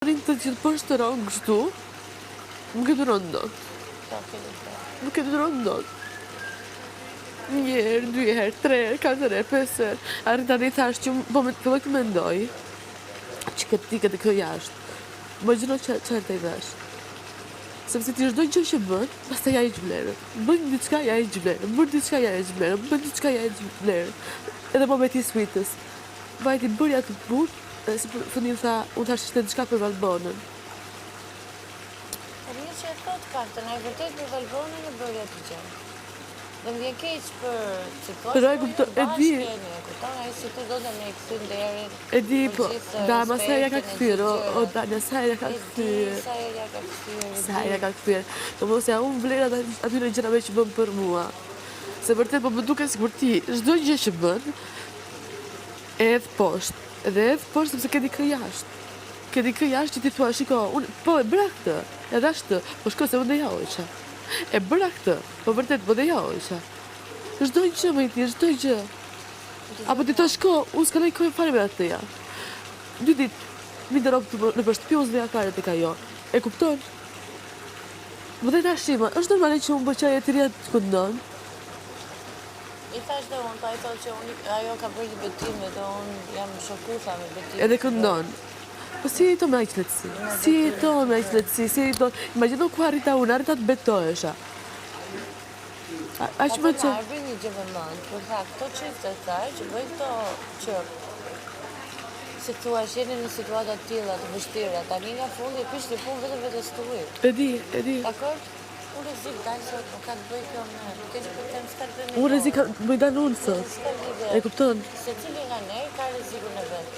Rrinë të gjithë poshtëron kështu, nuk e duron dot. Nuk e duron dot. Një herë, dy herë, tre herë, katër herë, pesë herë. Arrin tani thash që po me filloj të mendoj që këtë ti këtë kë jashtë. Imagjino që çfarë të i dhash. Sepse ti çdo gjë që bën, pastaj ja heq vlerën. Bën diçka ja heq vlerën, bën diçka ja heq vlerën, bën diçka ja heq vlerën. Edhe momenti i suitës. Vajti bëri atë punë, Dhe si përfundim tha, unë thash ishte diçka për Valbonën. Po mirë që e thotë paktën, ai vërtet për Valbonën e bëri atë gjë. Dhe më vjen keq për Cikos, po jo e di. E kupton, ai si të do të me i kthy nderin. E di, po, da, ma sa ja ka kthyer, o, o, da, në sa ja ka kthyer. E di, sa ja ka kthyer. Sa ja ka kthyer. Po mos ja humb vlerat atyre gjërave që bën për mua. Se vërtet po më duket sikur ti, çdo gjë që bën, E hedh poshtë. Dhe e hedh poshtë sepse ke dikë jashtë. Ke dikë jashtë që ti thua, shiko, unë po e bëra këtë, e dhashë këtë, po shko se unë dhe ja hoqa. E bëra këtë, po vërtet po dhe ja hoqa. Çdo gjë më ti, çdo gjë. Apo ti thua shko, unë s'kaloj kohë fare me atë ja. Dy ditë mi ndërro nëpër shtëpi, unë s'veja fare tek ajo. E kupton? Po dhe tash, është normale që unë po qaj e ti rri aty këndon. I thash dhe unë, po ai thotë që unë, ajo ka bërë një betim dhe unë jam shoku tha me betimin. Edhe këndon. Po si jeton me aq lehtësi? Si jeton me aq lehtësi? Si jeton? Imagjino ku arrita unë, arrita të betohesha. Aq më që... Ka një gjë me mend, por tha, këto çifte tha, që bëjnë këto që si thua, që jeni në situata të tilla të vështira, tani nga fundi e prishni punë vetëm vetes tuaj. E di, e di. Dakord? Unë rrezik dal sot, nuk ka të bëjë kjo me, kjo që po them s'ka të bëjë me. Unë rrezik bëj dal unë sot. E kupton? Secili nga ne ka rrezikun e vet.